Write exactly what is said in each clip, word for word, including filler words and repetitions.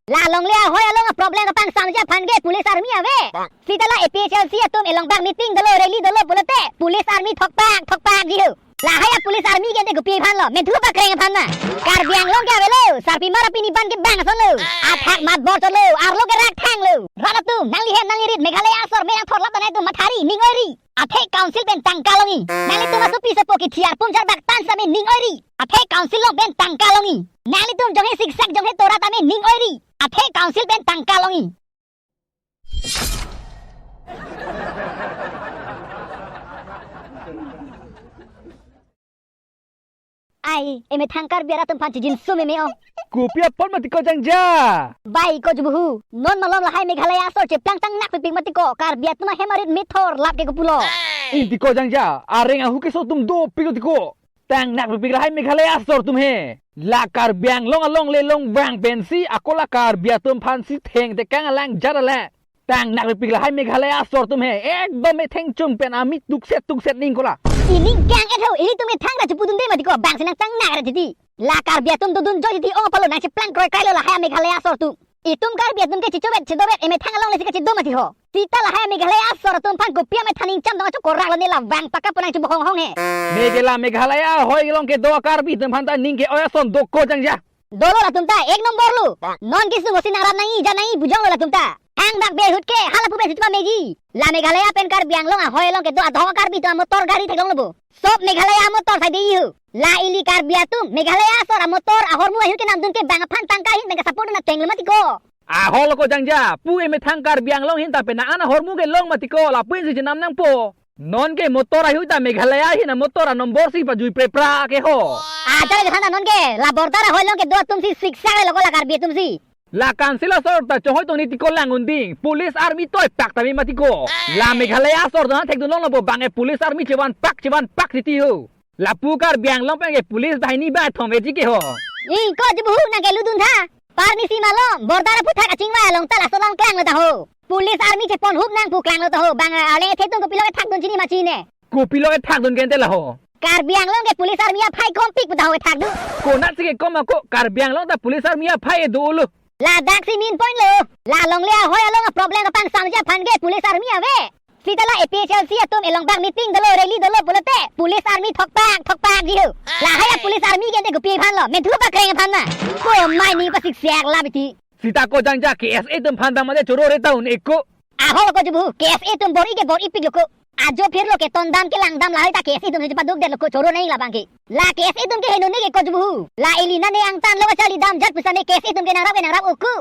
La longle ahoi along a-problem kapangsamji aphan ke police army ave. Sita la A P H L C atum elongbak meeting dolo, rally dolo pulote police army thokpak thokpakji ho. Lahai a-police army ke ante kopi aphan lo, menthu pakreng aphan ma? Karbi Anglong ke avelo, sarpimar apini ban ke bang ason lo. Athak mat bor chotlo, arlo ke rak thanglo. Rat atum, nangli he nangli rit, Meghalaya asor me nangthorlap tanai atum mathari, ning oiri. Athe council pen tangka longji. Nanglitum asopi asopo kethiar pum charbak tan sitame ning oiri. Athe council along pen tangka longji. Nanglitum jonghe siksak jonghe tora tame ning oiri. Athe council pen tangka longji. Ai, emethang Karbi arat atum aphan chijinso meme o. Kopi apot mati ko Jangja? Bai ko Jubuhu, non malom lahai Meghalaya asor cheplang tang nakpikpik mati ko, Karbi atum ahem arit methorlap ke kopulo. Inti ko Jangja, areng ahu keso atum dopik lo ti ko. Tang nakpikpik lahai Meghalaya asor atum he. La Karbi Anglong alongle along vang pensi ako la Karbi atum aphansi thengtekang alangjat ale. Tang nakpikpik lahai Meghalaya asor atum he. Ekdom metheng chum pen amei tukset tukset ning ko la. Ining kang-et ho, ilitum methang ra chepudunde mati ko, bangsi nangtang nak ra titi. La Karbi atum dodun joi titi, ong apalo nangcheplang kroikre lo lahai Meghalaya asor atum. Itum Karbi atum ke chichovet chedobet emethang alongle si kachedo mati ho. Sita lahai Meghalaya asor atum aphan kopi amethang ningcham dong achokorak lo ne, la vang pakap nangchebohong hong he. Megela Meghalaya ahoi along kedo a-Karbi atum aphan ta ning ke-oi ason do ko Jangja? Dolo latum ta ek nombor lo. Non kesung osi nangrap nangji, ja nangji pu jong lo latum ta. Hang dak be ahut ke hala pu be sitma meji. La Meghalaya pen Karbi Anglong ahoi along kedo adhong Karbi atum amotor gari theklong lo bo. Sob Meghalaya amotor sai de-i ho. La ili Karbi atum Meghalaya asor amotor ahormu ahut ke namdun ke bang aphan tangka ahin pen ka-support dun ateng lo mati ko. Ahok lo ko Jangja, pu emethang Karbi Anglong ahin ta penang an ahormu ke long mati ko, lapu-an si chenam nangpo. Non ke motor ahut ta Meghalaya ahin amotor anombor si pajui prepra ke ho. Ajar ke sana non ke, la border ahoi along kedo atum si siksak lo ko la Karbi atum si. La council asor ta chohoi tong ne ti ko lang unding, police army toipak tame mati ko. La Meghalaya asor ta thekdun long lo bo, bang e police army chevanpak chevanpak titi ho. Lapu Karbi Anglong pen ke police bahini bathom veji ke ho. Ing ko Jubuhu nang keludun tha. Parni si malom, border aphuthak achingvai along ta laso along klang lo ta ho. Police army chepon hup nang pu klang lo ta ho, bang ale the tung kopilo kethak dun chini ma chini ne. Kopilo kethak dun ke ante la ho. Karbi Anglong ke police army aphai kompik pu ta ho kethak dun. Konat si ke kom ako, Karbi Anglong ta police army aphai do lo. Ladak si main point lo. La longle ahoi along a-problem kapangsamji aphan ke police army ave. Sita la A P H L C atum elongbak meeting dolo, rally dolo pulote police army thokpak thokpakji ho. Lahai a-police army ke ante kopi aphan lo, menthu pakreng aphan ma? Ko mai ning pasiksak la biti. Sita ko Jangja K S A atum aphan bang mate choro re ta un-e ko. Ahok lo ko Jubuhu, K S A atum bor-i ke bor-ipik lo ko. Ajo phirlo ke tondam ke langdam lahai ta K S A atum chepaduk det lo ko, choro nangji labang ke. La K S A atum ke heno ne ke ko Jubuhu. La ili nane angtan lo kacharli damjat pusitame K S A atum ke nangrap ke nangrap uku.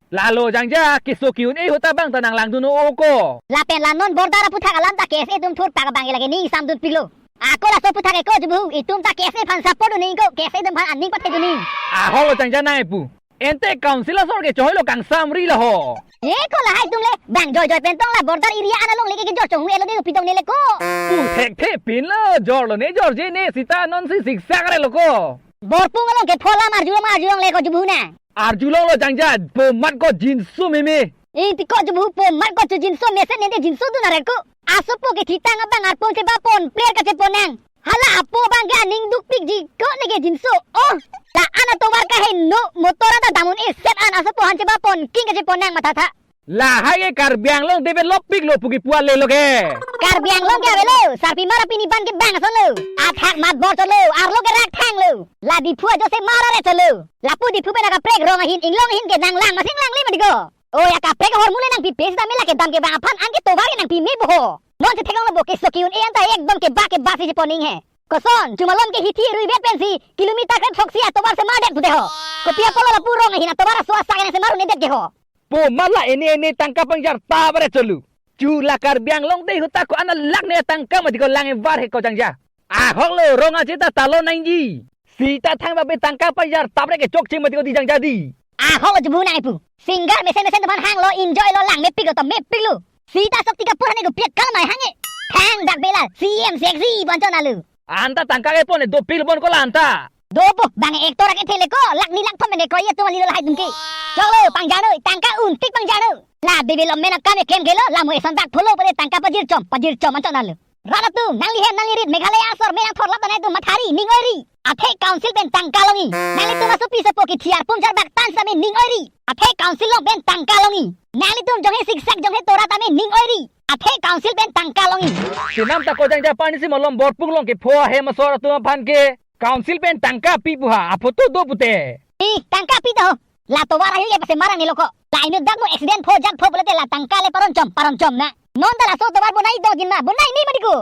Lalo Jangja, keso ki-un-e ahut ta bang ta nang langdun o ko. Lapen la non border aphuthak alam ta K S A atum thurpak abang ke lake ning samdunpik lo. Ako laso aphuthak ke ko Jubuhu, itum ta K S A aphan support dun nangji ko, K S A atum aphan aning pathe dun nangji. Ahok lo Jangja nang epu. Ante council asor ke chohoi lo kangsamri la ho. E ko lahai atum le, bang joijoi pen tong la border area an alongle ke kejor chonghu-et lo ne, pitong ne le ko. Pu thekthe pin lo, jor lo ne jorje ne, sita non si siksak re lo ko. Borpung along ke pholam arjulong arjulong le ko Jubuhu nang. Arjulong lo Jangja, po mat ko jinso meme. Inti ko Jubuhu, po mat ko chojinso mesen ne ante jinso dun aret ko. Asopo ke thitang abang arpon chebapon, player kachepon nang. Hala apo abang ke aning dukpikji ko ne ke jinso. Oh, la an atovar kaheno, motor ata dam un-e set an asopo aphan chebapon, king kachepon nang matha tha. Lahai ke Karbi Anglong develop pik lo pu kipu ale lo ke. Karbi Anglong ke avelo, sarpimar apini ban ke bang ason lo. Athak mat bor chotlo, arlo ke rak thanglo. La Diphu ajo se mara re chotlo. Lapu Diphu pen akaprek rong ahin inglong ahin ke nang lang masing lang le mati ko. Oi, akaprek ahormu le nangpipe sitame la kedam kevang aphan an ke tovar ke nangpi me bo ho. Non si theklong lo bo, keso ki-un-e anta ekdom keba keba si chepon nangji he. Koson, chumalom ke hithi ruivet pensi kilometer kre throksi atovar se mardet pute ho. Kopi apotlo lapu rong ahin atovar aso asak nang se mar un-edet ke ho. Po mat la ene ene tangka pangjar ta bare chotlo. Chu la Karbi Anglong te ahut ta ko-an lakh ne tangka mati ko lang evar he ko Jangja. Ahok lo, rong aje ta talo nangji. Sita thang babe tangka pangjar ta bare ke chokche mati ko di Jangja di. Ahok lo Jubuhu nang epu. Singer mesen mesen atum aphan hang lo, enjoy lo, lang mepik lo to mepik lo. Sita sok tika pura ne ko piak kal mai hang e. Thang dak bela C M sexy bon chon alu. Anta tangka kepon e dopik lo bon ko la anta. Dopo, bang actor ake thele ko, lakh ni lakh thom ne ko ye tum ali lo lahai atum ke. Choklo, pangjar noi, tangka untik pangjar noi. La development akam eklem ke lo, la mo eson dak pholo pore tangka pajir chom, pajir chom anchot nalo. Rat atum, nangli hem nangli rit, Meghalaya asor me nangthorlap ta nangtum mathari, ning oiri. Athe council pen tangka longji. Nanglitum asopi sopo kethiar pum charbak tan sami ning oiri. Athe council along pen tangka longji. Nanglitum jonghe siksak jonghe tora tame ning oiri. Athe council pen tangka longji. Chenam ta kojang ja pani si malom Borpung along kepho ahem asor atum aphan ke council pen tangka pi pu ha, aphoto do pute. Ih, tangka pi to. La tovar ayu ye pase marang ni loko. La inut dak mo accident pho jak pho pulote la tangka le paron chom, paron chom na. Non ta laso tovar bonai do jin ma, bonai ni mati ko.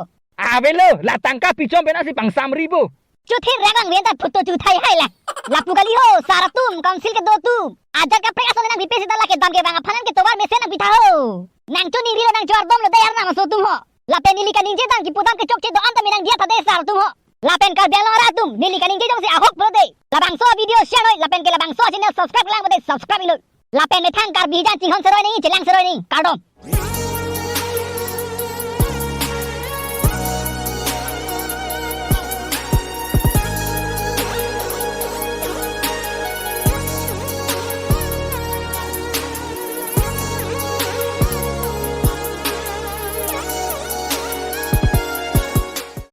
Avelo, la tangka pi chom pen asi pangsamri bo. Chuthi ragang ven ta photo chuthai hai la. Lapu kali ho, sar atum, council kedo atum. Ajat kaprek ason nangpipe seta la kedam kevang aphan an ke tovar mesen nangpitha ho. Nangchoningri lo nangchardom lo dei arnam aso atum ho. Lapen neli kaningje dam kipu dam kechokche do-an tame nangdiya tha dei sar atum ho. Lapen Karbi Anglong arat atum, neli kaningje jongsi ahok pulote, labangso video share noi, lapen ke labangso channel subscribe lang pulote subscribe noi. Lapen methang Karbi hijan chinghon seroi nangji, chelang seroi nangji, kardom.